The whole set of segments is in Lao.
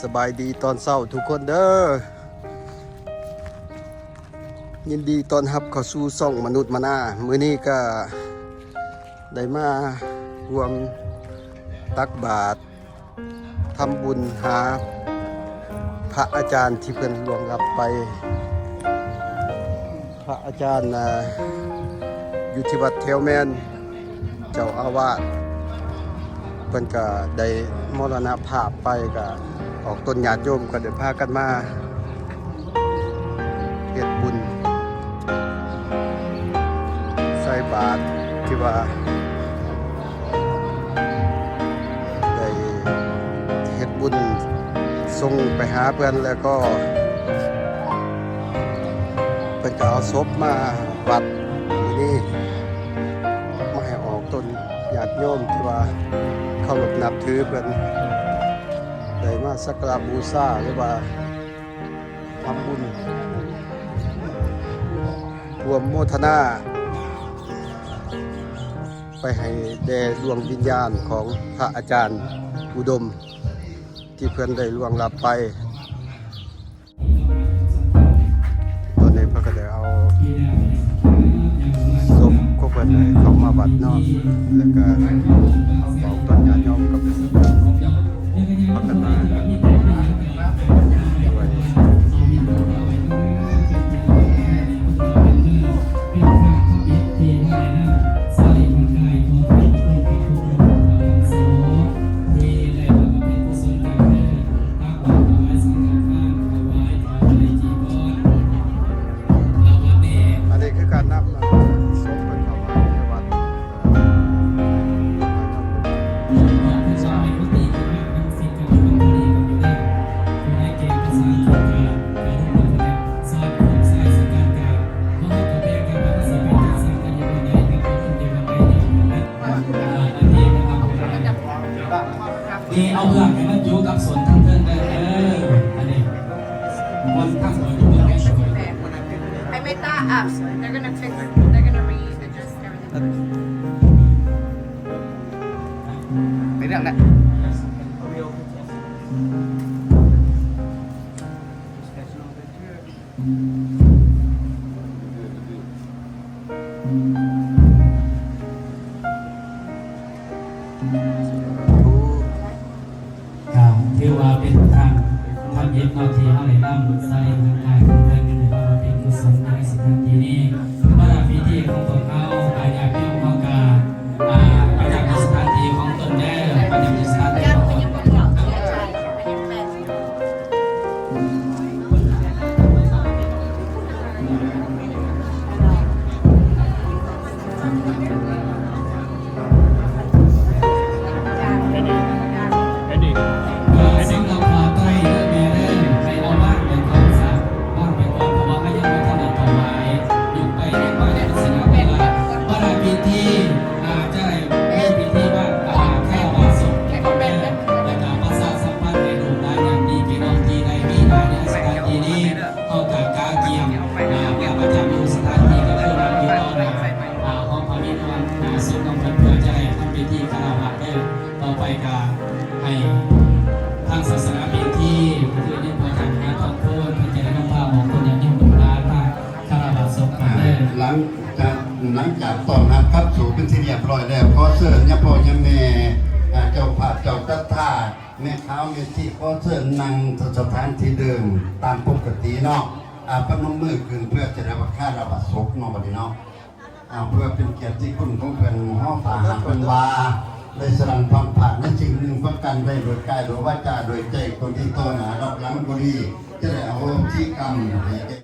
ສະບາຍດີຕອນເຊົ້າທຸກຄົນເດີ ຍິນດີຕ້ອນຮັບເຂົ້າສູ່ຊ່ອງມະນຸດມະນາ. ມື້ນີ້ກະໄດ້ມາຮ່ວມຕັກບາດ ທຳບຸນຫາພະອາຈານທີ່ເພິ່ນລ່ວງລັບໄປ, ພະອາຈານ ອາ ຢູ່ທີ່ວັດແຖວແມ່ນ ເຈົ້າອາວາດ ເພິ່ນກະໄດ້ມໍລະນະພາບໄປ, ກະອອກຕົນຍາດໂຍມກະໄດ້ພາກັນມາເຮັດບຸນໃສ່ບາດ ທີ່ວ່າ ໄດ້ເຮັດບຸນສົ່ງໄປຫາເພິ່ນ ແລ້ວກໍເພິ່ນກໍເອົາສົບມາວັດຢູ່ນີ້ ມາໃຫ້ອອກຕົນຍາດໂຍມທີ່ວ່າເຄົາລົບນັບຖືເພິ່ນ ໄດ້ມາສັກກາລະບູຊາ ຫຼືວ່າ ທຳບຸນຮ່ວມໂມທະນາໄປໃຫ້ແດ່ດວງວິນຍານຂອງພະອາຈານອຸດົມ ທີ່ເພິ່ນໄດ້ລ່ວງລັບໄປ. ຕອນນີ້ເພິ່ນກໍໄດ້ເອົາສົບຂອງເພິ່ນເຂົ້າມາວັດເນາະ ແລ້ວກໍບອກຕອນຍາດໂຍມກັບ ພັດທະນາກັນດ້ວຍ. ອັນນີ້ຄືການນຳສົບເພິ່ນເຂົ້າມາໃນວັດ. ທີ່ເອົາເບືອກໃຫ້ມັນຢູ່ກັບສົ້ນທາງເທິງເດີ. ເອີ ອັນນີ້ ຄົນທາງຫົວຢູ່ເບື້ອງໃນສວຍ. Hey, Meta, um, they're gonna fix, they're gonna readjust everything. ເປັນເລື່ອງແລ້ວ. ກໍຖືວ່າເປັນທາງທຳອິດເນາະ ທີ່ເຮົາໄດ້ນຳສາລີທັງຫຼາຍເພິ່ນໄປເປັນບຸນເປັນກຸສົນໃນສະຖານທີ່ນີ້. ສຳລັບພິທີຂອງພວກເຮົາ ອາ ຍາດໂຍມເຮົາກໍ ອາ ປະຈຳຢູ່ສະຖານທີ່ຂອງຕົນເດີ ປະຈຳຢູ່ສະຖານທີ່ຂອງຕົນ. ສຳລັບຜ້າໄຕເດີແມ່ເດີ ໃຫ້ເອົາວາງໄວ້ກ່ອນຊະ ວາງໄວ້ກ່ອນ ເພາະວ່າເຮົາຍັງບໍ່ທັນໄດ້ຖວາຍ ຍົກໄປຍົກມາໃນລັກສະນະທີ່ວ່າ ປະລະພິທີ ອາ ຈະໄດ້ມີພິທີວາງ ອາ ຄາລະວະສົບກ່ອນເດີ ແລ້ວກໍປະຊາສຳພັນໃຫ້ລູກຫຼານຍາດພີ່ນ້ອງທີ່ໄດ້ມີຫຼາຍໃນສະຖານທີ່ນີ້ ເຮົາກໍກະກຽມ ອາ ເພື່ອປະຈຳຢູ່ສະຖານທີ່ ກໍຄືນັ່ງຢູ່ຕໍ່ໜ້າ ອາ ຫ້ອງພະວິນວັນ ອາ ສົບຂອງເພິ່ນ ເພື່ອຈະໄດ້ທຳພິທີຄາລະວະເດີ. ຕໍ່ໄປກໍໃຫ້ທາງສາສະໜາພິທີ ກໍຄືນິມົນພະອາຈານທອງຄູນ ເພິ່ນຈະໄດ້ນຳພາໝູ່ຄົນຍາດໂຍມລູກຫຼານມາຄາລະວະສົບກັນເດີ. ຫຼັງຈາກ ຫຼັງຈາກຕ້ອນຮັບຂັບສູ່ເປັນທີ່ຮຽບຮ້ອຍແລ້ວ ຂໍເຊີນຍາພໍ່ຍາແມ່ ອາ ເຈົ້າພາບເຈົ້າສັດທາ ແມ່ຂາວແມ່ຊີ ຂໍເຊີນນັ່ງສະຖານທີ່ເດີມຕາມປົກກະຕິເນາະ. ອາ ປະນົມມືຂຶ້ນເພື່ອຈະໄດ້ວ່າຄາລະວະສົບເນາະ ບັດນີ້ເນາະ. ອາ ເພື່ອເປັນກຽດຕິຄຸນຂອງເພິ່ນ ເຮົາຖ້າຫາກເພິ່ນວ່າໄດ້ສະດັງຄວາມພາດໃນສິ່ງໜຶ່ງປະການໃດ ໂດຍກາຍ ໂດຍວາຈາ ໂດຍໃຈ ຄົນທີ່ຕໍ່ໜ້າຮັບຫຼັງບໍ່ດີ ຈະໄດ້ອະໂຫສິກຳໃຫ້ແກ່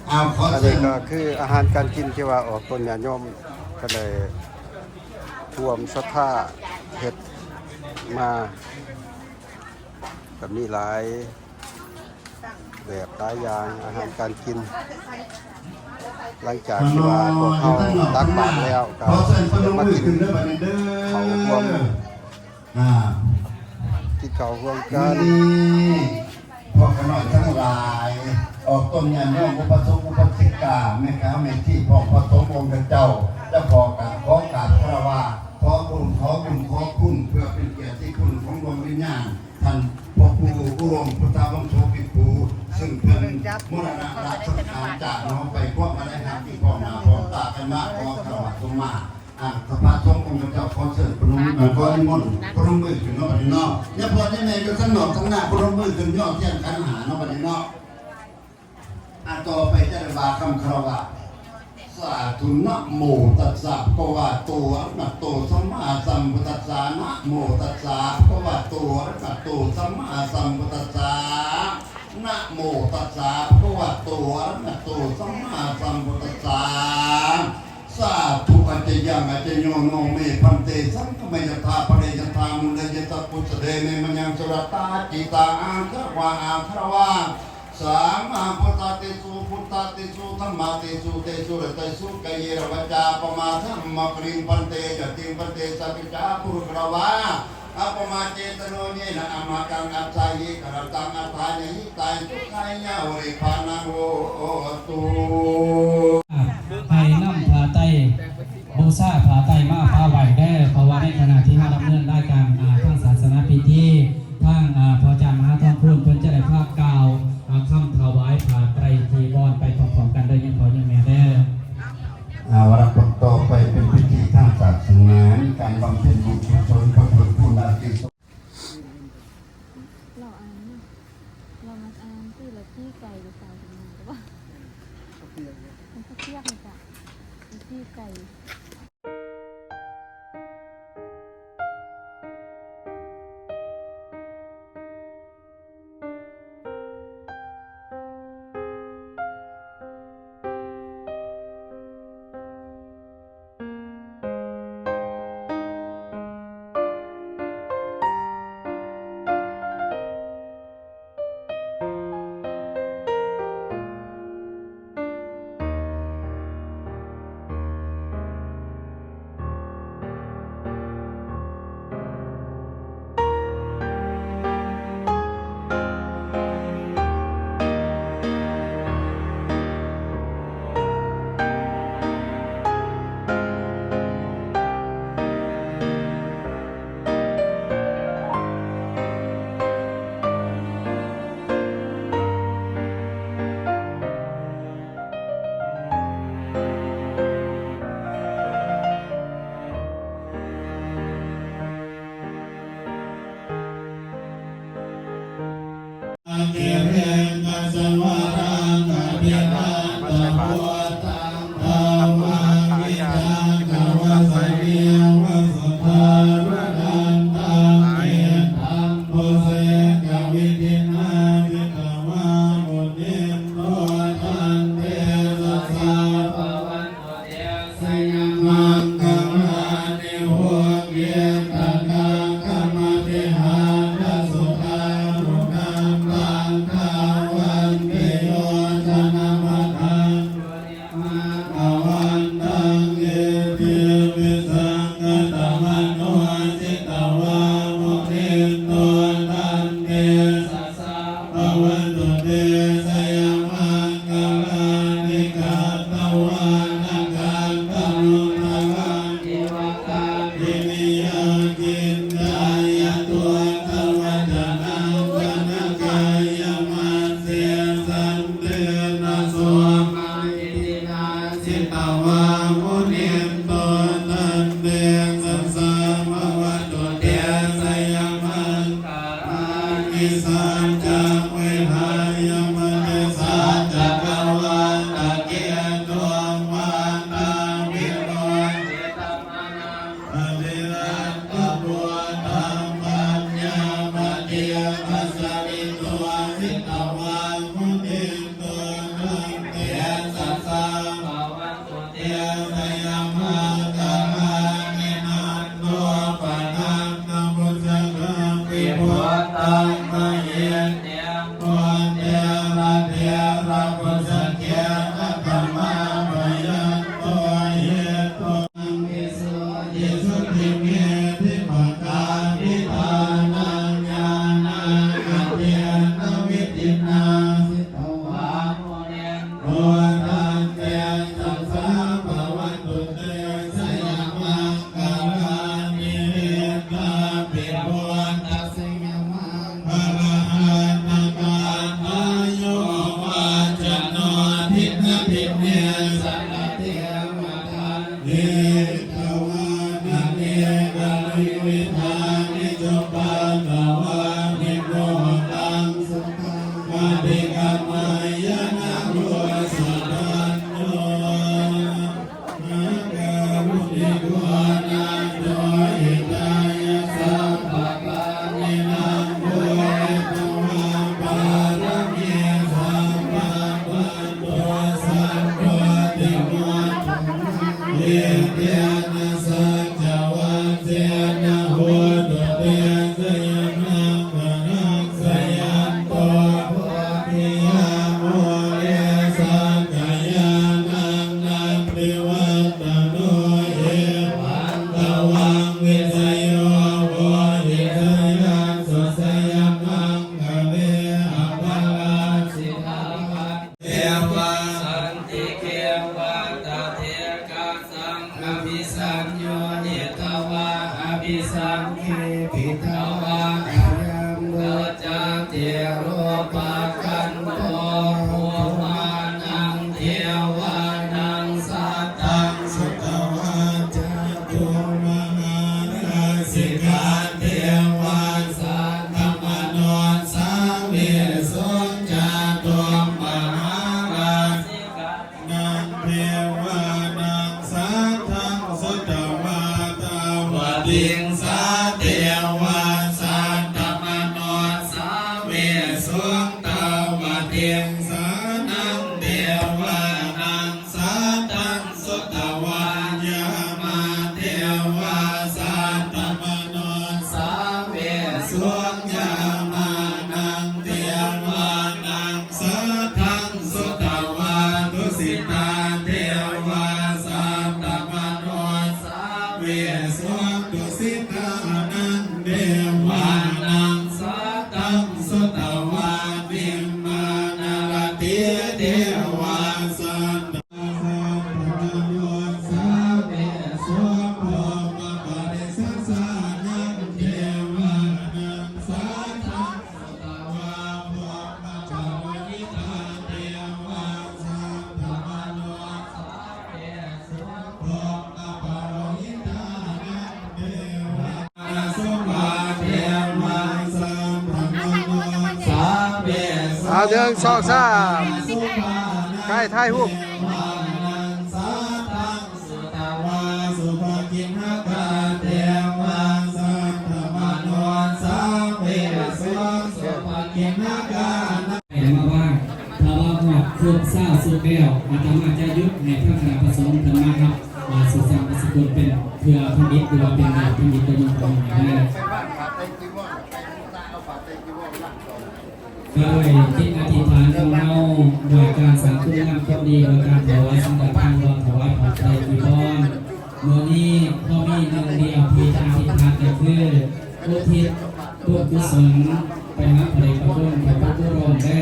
ເອົາ ຂໍເຊີນ ອັນນີ້ກໍຄືອາຫານການກິນທີ່ວ່າອອກຕົນຍາດໂຍມກໍໄດ້ຮ່ວມສັດທາເຮັດມາ ກໍມີຫຼາຍແບບຫຼາຍຢ່າງອາຫານການກິນ. ຫຼັງຈາກທີ່ວ່າພວກເຮົາຕັກບາດແລ້ວ ກໍຈະມາກິນເຂົ້າຮ່ວມ ອາ ກິນເຂົ້າຮ່ວມກັນ. ມື້ນີ້ພວກຂ້ານ້ອຍທັງຫຼາຍ ອອກຕົນຍາດໂຍມ ອຸປະສົກອຸປະສິກາ ແມ່ຂາວແມ່ຊີ ພ້ອມພະສົງອົງຄະເຈົ້າ ແລະ ຂໍກາບ ຂໍກາບຄາລະວະ ຂໍບຸນ ຂໍບຸນ ຂໍຄຸນ ເພື່ອເປັນກຽດຕິຄຸນ ຍານ ທ່ານພະຄູອຸດົມ ພຸດທະວັງໂສ ພິກຂຸ ຊຶ່ງເພິ່ນມໍລະນະລາຊະສັງຂານຈາກເຮົາໄປ ພວກມາໄດ້ຮັບທີ່ພ້ອມໜ້າພ້ອມຕາກັນມາ ຂໍຄາລະວະສົມມາ ອ່າ ສະພາສົງອົງຂະເຈົ້າ ຂໍເຊີນປະນົມ ເອີ ຂໍນິມົນປະນົມມືຂຶ້ນເນາະ ບັດນີ້ເນາະ ຍາພໍ່ຍາແມ່ຢູ່ທາງນອກທາງໜ້າ ປະນົມມືຂຶ້ນ ຍໍ້ທຽນຂັນຫ້າເນາະ ບັດນີ້ເນາະ. ອ່າ ຕໍ່ໄປຈະໄດ້ວ່າຄຳຄາລະວະ ສາທຸ ນະໂມຕັດສະ ພະຄະວະໂຕ ອະລະຫະໂຕ ສຳມາສຳພຸດທັດສະ ນະໂມຕັດສະ ພະຄະວະໂຕ ອະລະຫະໂຕ ສຳມາສຳພຸດທັດສະ ນະໂມຕັດສະ ພະຄະວະໂຕ ອະລະຫະໂຕ ສຳມາສຳພຸດທັດສະ ສາທຸ ອາຈະຍັງ ອາຈະໂຍ ໂນ ເມ ພັນເຕ ສັງຄະມາຍະຖາ ພະເລຍະຖາ ມຸນນະຍະ ຈັກຂຸສະເດ ເມ ມະຍັງ ສຸລັດຕາ ຈິຕາ ອາຄາລະວະ ອາຄາລະວະ ສາມມະຫາພຸດທາ ເຕ ສຸ ພຸດທາ ເຕ ສຸ ທຳມາ ເຕ ສຸ ເຕ ສຸ ເຕ ສຸ ກາເຍນະ ວາຈາ ປະມາ ທຳມະກະລິງ ພັນເຕ ຍະຕິງ ພັນເຕ ສັກກິດຈາ ຄຸຣະຄາລະວະ ອະປະມາ ເຈຕະໂນ ເຍນະ ອະມະຫັດຕັງ ອັດຖາຫິ ກະລັນຕັງ ອັດຖາຍະຫິຕາຍ ສຸຂາຍະ ໂຫເຣ ພານັງ ໂຫຕຸ ໃຫ້ນຳຜ້າໄຕ ບູຊາຜ້າໄຕມາປະໄວ້ເດີ ເພາະວ່າໃນຂະນະທີ່ເຮົາດຳເນີນລາຍການ ອ່າ ທາງສາສະໜາພິທີ ທາງ ອ່າ ພະອາຈານມະຫາທອງຄູນ ເພິ່ນຈະໄດ້ພາກ່າວ ອ່າ ຄຳຖວາຍຜ້າໄຕຈີວອນໄປພ້ອມໆກັນເດີ ຍາພໍ່ຍາແມ່ເດີ. ອ່າ ວາລະຕໍ່ໄປເປັນພິທີທາງສາສະໜາ ການບຳເພັນບຸນກຸສົນ ປະເພີງຄຸນອາທິສົງ ລາວອ່ານເນາະ ລາວມັກອ່ານ ຄືລະຈີ່ໄກ່ຫຼືເປົ່າ ມັນກະປຽກນີ້ກະຈີ່ໄກ່. ວິທານິ ຈຸປັດຕະວານິ ໂມກະສັງ ອະທິກຳມະຍະ ນະໂມ ສະດານໂນ ມະຫາກາລຸນິໂກ ອານັນໂຕ ຫິຕາຍະ ສັບພະປານິນາງ ປູຊະວາ ປາລະມີ ສຳປະວັດ ໂຕ ສັບໂພ ຕິ ໂມກະ ເອເຕນະ ສັກຈະວັດເທນະ ໂຫຕຸ ເຕຊະຍະ ມັງຄະລັງ ຊະຍັນໂຕ ໂພທິຍາ ມູເລ ສັກກະຍານັງ ນັນທິວັດຕະໂນ ເອວັງ ຕະວັງ ວິຊະໂຍ ໂຫຕິ ຊະຍະໂຕ ຊະຍະມັງຄະເລ ອະພະລາຊິກາ ເທວາ ສັນຕິເກ ວັດຕະເທກະສັງ ອະພິສັນໂຍທິຕະວາ ອະພິສັງເຂປິຕະວາ ອາຍັງ ໂລຈະເຕ ໂລພະຄັນໂຕ ພູມານັງ ເທວານັງ ສາທັງ ສຸຕະວາ ຈາຕຸມະຫາລາຊິກາ ເທວາ ສາທະມະໂນ ສາເວະສຸ ຈາຕຸມະຫາລາຊິກາ ນັງ ເທວານັງ ສາທັງ ສຸຕະວາ ຕາວະຕິງສາ ເທວາ ສາທະມະໂນ ສາເວສຸ ຕາວະຕິງສານັງ ເທວານັງ ສາທັງ ສຸຕະວາ ຍາມາ ເທວາ ສາທະມະໂນ ສາເວສຸ ຍາມານັງ ເທວານັງ ສາທັງ ສຸຕະວາ ຕຸສິຕາ ເທວາ ສາທະມະໂນ ສາເວສຸ ຕຸສິຕານັງ ເທວານັງ ສາທັງ ສຸຕະວາ ນິມມານະລະຕິ ເທວາ ສາທະ ເອົາ ໜຶ່ງ ສອງ ສາມ ໃກ້ ຖ່າຍຮູບ ໃຫ້ມາວ່າ ຖ້າວ່າຮອດຄົບຊາວສຸດແລ້ວ ອາດຕະມາຈະຢຸດໃຫ້ທາງຄະນະພະສົງເພິ່ນມາຮັບ ອ່າ ສຸສັງຄະສະກຸນເປັນເພື່ອທຳອິດ ຫຼືວ່າເປັນທຳອິດໂດຍລົງຂອງເຮົາເດີ. ກະດ້ວຍຈິດອະທິຖານຂອງເຮົາ ດ້ວຍການສ້າງຄຸນງາມຄວາມດີ ດ້ວຍການຖວາຍສັງຄະທານ ພ້ອມຖວາຍຜ້າໄຕຈີວອນ ມື້ນີ້ເຮົາມີໜຶ່ງດຽວທີ່ຈະອະທິຖານ ກໍຄືອຸທິດບຸນກຸສົນໄປຫາພະເດດພະຄຸນຂອງພະຄູລົມເດີ.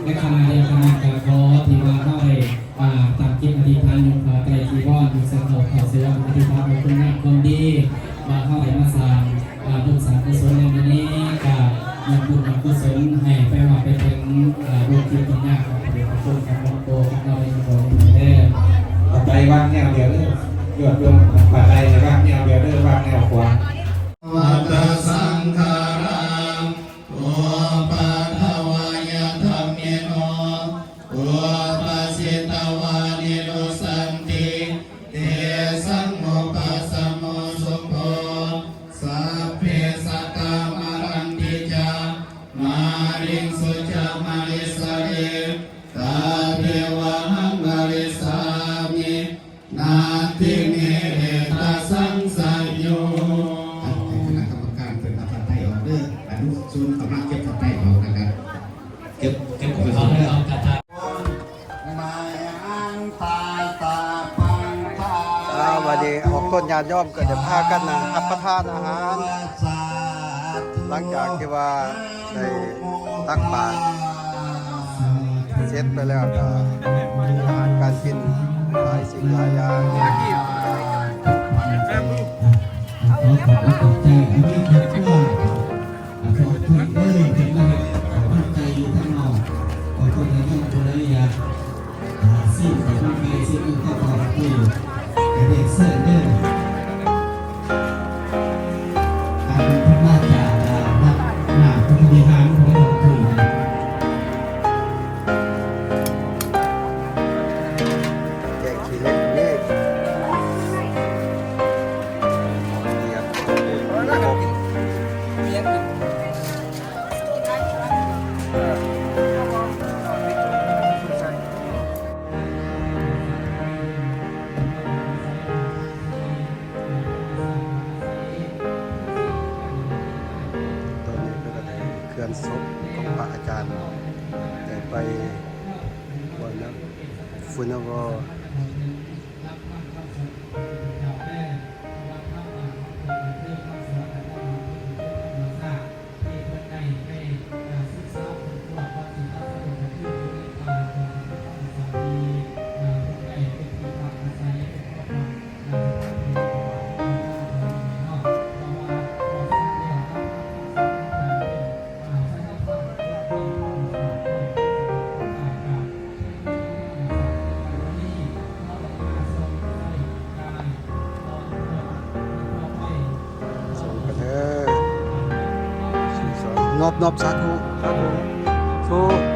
ໃນຂະນະດຽວກັນນັ້ນກໍຂໍທີ່ວ່າເຮົາໄດ້ ອ່າ ຕັ້ງຈິດອະທິຖານຍົກຜ້າໄຕຈີວອນ ຍົກໃສ່ເຂົ້າ ເຂົ້າສູ່ອະທິຖານເອົາຄຸນງາມຄວາມດີ ວ່າເຮົາໄດ້ມາສ້າງ ອ່າ ບຸນສ້າງກຸສົນໃນມື້ນີ້ ກະຍອດບຸນຍອດກຸສົນໃຫ້ໄປຮອດໄປເຖິງ ອ່າ ບຸນທີ່ເປັນຍາຂອງພະເດດພະຄຸນຂອງຫຼວງໂຕຂອງເຮົາໄດ້ທັງໝົດເດີ. ຜ້າໄຕວາງແນວດຽວເດີ ຍອດດົງຜ້າໄຕໃຫ້ວາງແນວດຽວເດີ ວາງແນວຂວາ. ວັດຕະສັງຂາລັງ ອຸປາທະວາຍະທຳມິໂນ ອຸປາສິຕະວານິໂນສັນຕິ ເຕສັງອຸປະສະໂມສຸໂຂ ສັບເພສັດຕາມະຣັນຕິຈະ ມະລິງສຸຈະມະລິສະເຣ ຕະເທວະຫັງມະລິສາມິ ນາທິເມເອຕະສັງສະໂຍ. ໃຫ້ຄະນະກຳມະການເພິ່ນເອົາຜ້າໄຕອອກເດີ ອະນຸຊົນກຳລັງເກັບຜ້າໄຕອອກນະຄັບ. ເກັບ ເກັບອອກໄປກ່ອນເດີ. ອ້າວ ບາດນີ້ອອກຕົນຍາດໂຍມກໍຈະພາກັນນັ່ງຮັບປະທານອາຫານ ຫຼັງຈາກທີ່ວ່າໄດ້ຕັກບາດເສັດໄປແລ້ວ ກໍມີອາຫານການກິນຫຼາຍສິ່ງຫຼາຍຢ່າງ. ຂໍຂອບອົກຂອບໃຈ ອັນນີ້ເປັນເພື່ອ ອ່າ ຂອບຄຸນເດີ ເພິ່ນມາໃຫ້ກຳລັງໃຈຢູ່ທາງນອກ ຂອບຄຸນໃນເລື່ອງຜູ້ໃດຢາກ ອ່າ ຊິມເຂົ້າໄກ່ ຊິມເຂົ້າປອກ ຄື ກະເຮັດເຊີນເດີ. ສົບຂອງພະອາຈານ ແຕ່ໄປວັນນະ funeral ສົ່ງກັນເດີ ໜອບໆ ສາທຸ ສາທຸ ໂຊ